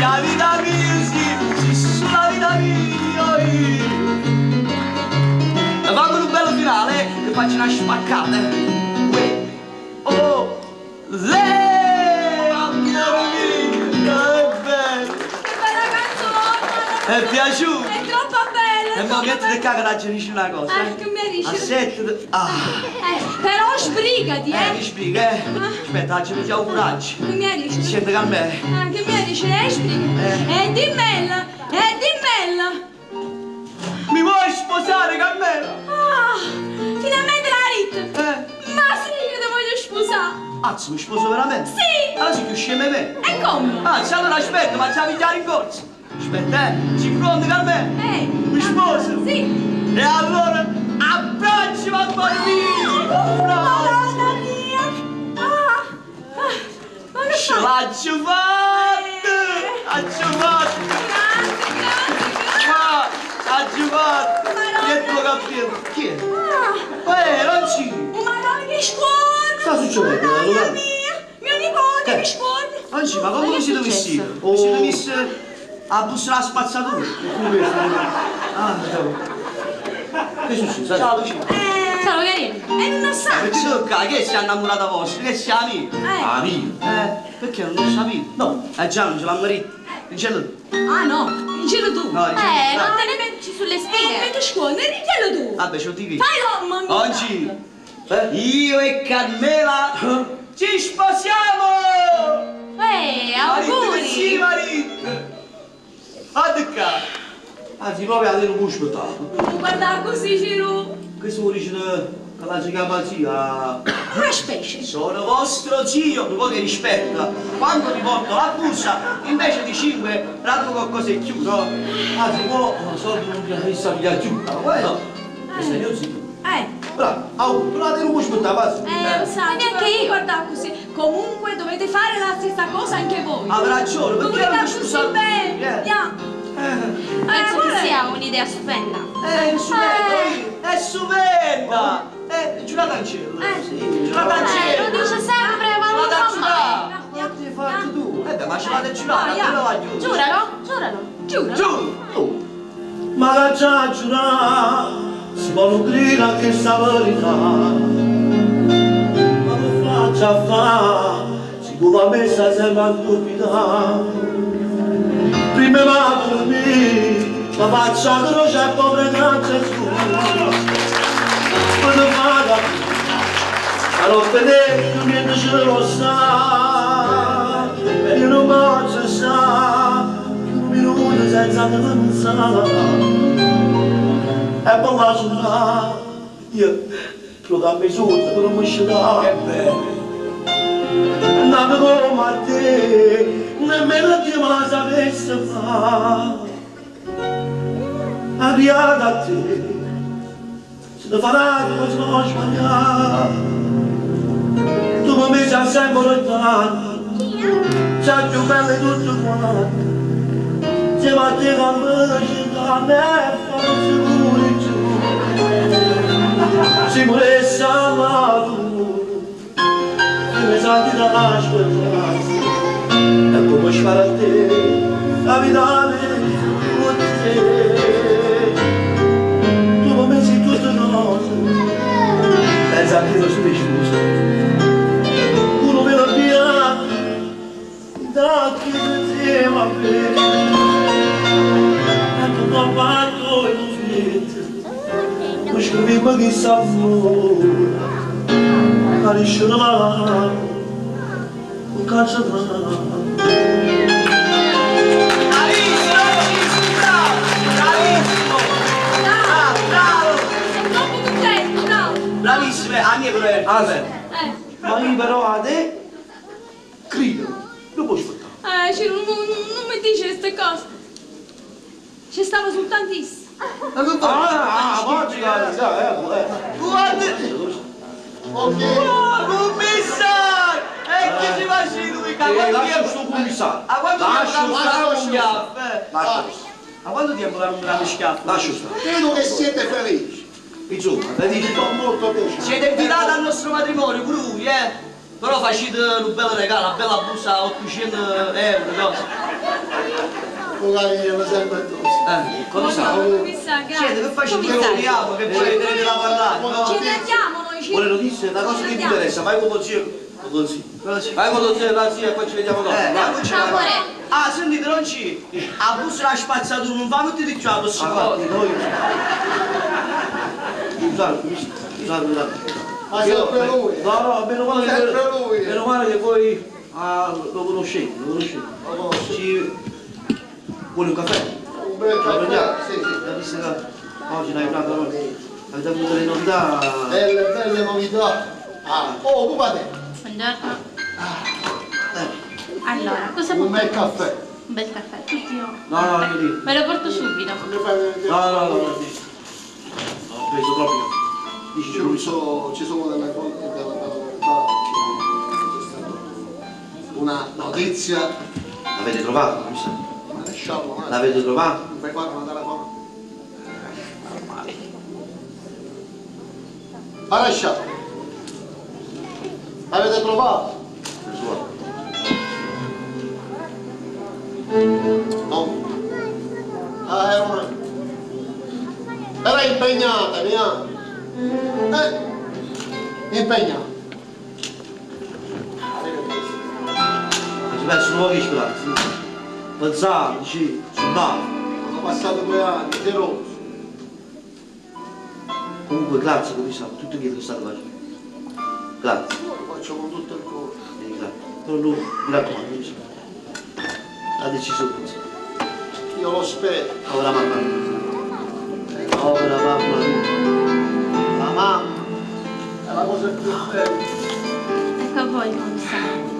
Si 'a vita mia, si, si sulo 'a vita mia, oi. Fammi nu bello finale, che faccio una spaccata. Uè, oh, le, amore mio, che bello. Che bella canzone! È piaciuto? È troppo bella! E mo mettiti qua che t'aggia dicere una cosa. Ah, che mi dici? Assettati. Ah. Però sbrigati, Eh, eh! mi sbriga, eh. Aspetta, oggi mi chiamo coraggio. Che mi dici? Senti Carmela. Ah, che mi dici? Sbrigati! Eh. E dimmela! E dimmela! Mi vuoi sposare, Carmela? Ah, finalmente l'ha detto! Eh. Ma sì, io ti voglio sposare! Azzo, mi sposo veramente? Sì! Allora si chiusce me. E come? Anzi, allora aspetta, ma c'è pigliare in corsa. Aspetta, eh. Ci pronto, Carmela? Eh! Mi sposo? Sì! E allora, abbraccio, mamma mia! Abbraccio! Madonna mia! Ah, ah, ma che Ce fai? l'ha fatta! L'ha fatta! Grazie, grazie, grazie! Ma, l'ha fatta! Che tu capito? Chi è? Ah, Non ci! Madonna che scorno! Sta succedendo, Madonna allora? mia! Mio nipote Che? che scorno! Non ci, ma come Ma vi che è siete successo? vestiti? Vi siete messi a bussare la spazzatura? Ah, no. Che è successo? Ciao Lucia. Ciao carino. E non lo sa! Perché sono qua? Che si è innamorata vostra? Che sei amica? Eh. Amico. Perché non lo sapevo? No. Già, non ce l'ha marito. Dicelo tu. Ah no, dicelo tu! No, dicelo tu. Non te ne metti sulle spine. Metti scuola, dicelo tu! Vabbè, ce lo dico io. Fai l'uomo! mio Oggi Eh? io e Carmela ci sposiamo! Marito, Auguri. Sì, marito! Guarda qua! Anzi, proprio a te non puoi aspettare. Non guarda così, Ciro! Questo vuol dire che la chiama zia. Una specie! Sono vostro zio, un po' di rispetto. Quando ti porto la busta, invece di 5, dato qualcosa in più, no? Anzi, mo soldi non ti sta pigliare più. No, Questo è mio zio. Eh! Bravo, au, tu la te non puoi aspettare, basta. Lo sai, neanche però non io. guarda così. Comunque dovete fare la stessa cosa anche voi. Ha ragione, perché Volete non così scusate? bene. Ya. Penso qual che è? sia un'idea stupenda. È stupenda, è stupenda! Giurata in cielo. Sì. Giurata in cielo. Lo dice sempre, ma non lo Giurata fa mai. giurata. Ya, Che ti fai tu? Eh beh, ma ce l'avete giurata, Ah, ya. quello voglio. Giuralo, giuralo. Giuro. Giuro! Oh. Ma la già giurà, si può non gridare che sta verità. Ma che faccia fa, sicuramente sta sempre a dubitare. Prima va per me, ma faccia croce e povera grazia su. Quando vado, ma non vedete niente ce lo sa, io non posso stare più un minuto senza te pensare. E poi la giornata, io provo a misura per non mi Che bello! Nato come a te, nemmeno Dio me la sapesse fare. Arrivata a te, se ti farà come se non sbagliare. Tu mi metti sempre tanto, c'è più bello di tutto quanto. Se va a te che mi da me forse pure giù. Si moresse amato, mi senti da aspettare. E come spara a te, la vita mi con te. Tu mi metti tutte cose, pensa che non si scusa. Uno me la via, da chi ti va bene. E tutto fatto in fretta, ma scrivi chi sa fuori. Ma nessuno va, un cazzo Bravissimo, bravo! Bravissimo! Bravo, bravo! Sono troppo contento, bravo. Bravissimo, a me però è. Ah, sì. Eh. Ma io però a te credo, non puoi aspettare. Ciro, non mi dici queste cose. Ci stava soltanto. Ma che vuoi? Ah, oggi eh. Guarda! Ok. Oh, commissario! E che ci facci lui? A quanto Lascia tempo? sto commissario. A quanto tempo Lascia che non stare. mi dà schiaffo? eh? Lascia A quanto tempo che non mi dà schiaffo? Lascia stare. Vedo che siete felici. Insomma, vedi Mi fa molto piacere. Siete invitati al nostro matrimonio, pure voi, eh? Però facite un bel regalo, una bella busta a 800 euro, cosa. Poverino, sempre così. Commissario. Buongiorno, commissario. grazie. Senti, che faccio? Commissario. Vediamo, che poi tenete da parlare. no? Ci andiamo noi, ci Buone notizie, la cosa che mi interessa, vai con lo zio. Con lo zio. Vai con lo zio e la zia e poi ci vediamo dopo. Eh, va. non c'è Ciao, amore. Ah, sentite, non ci. A busta la spazzatura, non fa tutti di più la Ah, possibilità. guardi, noi... Scusate, scusate, scusate. Ma sempre lui. No, no, meno male che... Sempre lui. Meno male che voi ah, lo conoscete, lo conoscete. Lo conosco. Ci... Vuole un caffè? Un bel Lo caffè. prendiamo? Sì, sì. La vista che oggi l'hai parlato, no? Avete avuto delle novità? Belle, belle novità. Ah, oh, occupate. Buongiorno. Eh, Allora, cosa Un bel porto? caffè. Un bel caffè, tutti io. No, no, io dico. Ve lo porto subito. Non mi fai vedere. No, no, no, no, dici. No, penso proprio. Dici, Ci, ci sono delle cose, della bella verità. C'è stata una notizia. L'avete trovato, commissario? Maresciallo, ma L'avete trovato? mi fai fare una telefonata. Maresciallo, l'avete trovato? Sua. No. Ah, era una... Era impegnata, via. Impegnata. Arrivederci. Ma ci penso un po' che scusate. Pensavo, dici, sono Sono passati 2 anni, zero. Comunque grazie commissario, tutto quello che state facendo. Grazie, Lo faccio con tutto il cuore. grazie. Però lui, mi raccomando, commissario. Ha deciso così. Io lo spero. Povera mamma mia. Povera mamma mia. La mamma è la cosa più bella. Ecco a voi, commissario.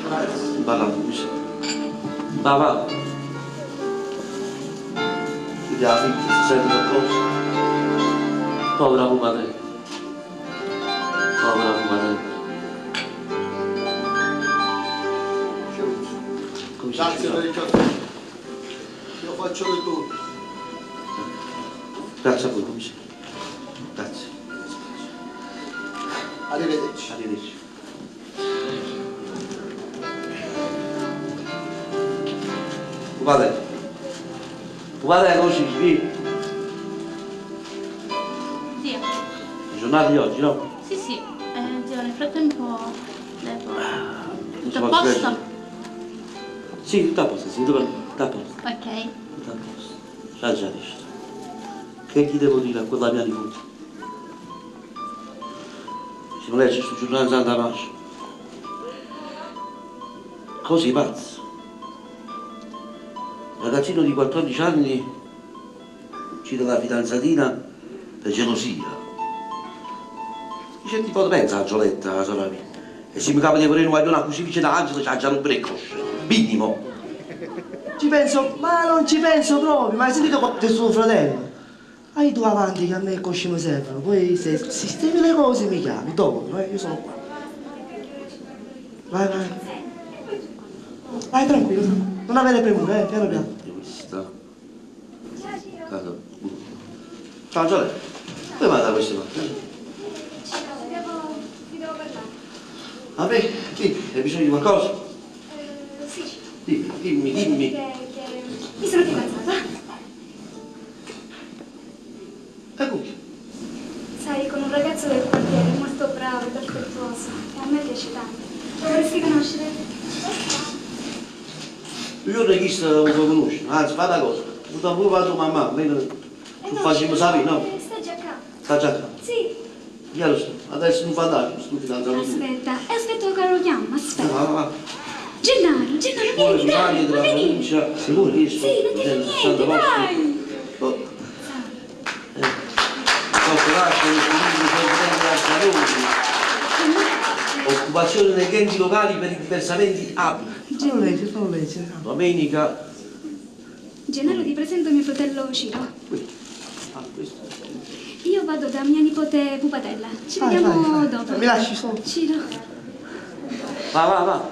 Grazie. Parlato, commissario. Va, va. Chiedi alla figlia se sente qualcosa. Povera madre. Povera madre. Grazie per il caffè. Io faccio di tutto. Grazie a voi, commissario. Grazie. Arrivederci. Arrivederci. Guarda. Guarda così, qui. Zio. Giornata di oggi, no? Sì, sì. Zio, nel frattempo devo... Non Tutto si a può posto? leggere. Sì, tutto a posto, sì, tutto a posto. Ok. Tutto a posto. Già già dice. Che gli devo dire a quella mia nipote? Se non legge sul giornale Santa Pace. Così pazzo. Ragazzino di 14 anni uccide la fidanzatina per gelosia. Dice tipo pensa a Gioletta, la sorella mia. E se mi capita di volere un guaglione così vicino a Angelo, c'ha già un brecosce. Minimo. Ci penso, ma non ci penso proprio, ma hai sentito quanto è suo fratello? Vai tu avanti che a me cosci mi servono, poi se sistemi le cose mi chiami, dopo, io sono qua. Vai, vai. Vai tranquillo, non avere premura, piano piano. Questa. Casa. Ciao Gioletta. Dove va da queste cose? Ti devo parlare. Vabbè, dimmi, hai bisogno di qualcosa? Sì. Dimmi, dimmi, dimmi. Che mi sono fidanzata. E con chi? Sai, con un ragazzo del quartiere molto bravo e affettuoso. E a me piace tanto. Lo vorresti conoscere? Io il regista non lo conosco, anzi fa una cosa, butta pure la tua mamma, almeno Eh tu facciamo sapere, no? Sta già qua. Sta già qua. Sì. Io lo so, adesso non fa dare, sto fidanzato tu. Aspetta, aspetta che lo chiamo, aspetta. Va, va, va. Gennaro, Gennaro, Vuole vieni, dai, giornali ma della vieni. provincia, sicuro che Sì, non ti fa niente, dai. Oh. Coraggio del comune presidente della Salone. Occupazione degli enti locali per i diversamenti abili. Fallo leggere, fallo leggere. Domenica. Gennaro, ti presento mio fratello Ciro. Qui. Ah, questo. Io vado da mia nipote Pupatella. Ci Vai, vediamo vai, vai. dopo. Mi lasci solo? Ciro. Va, va, va.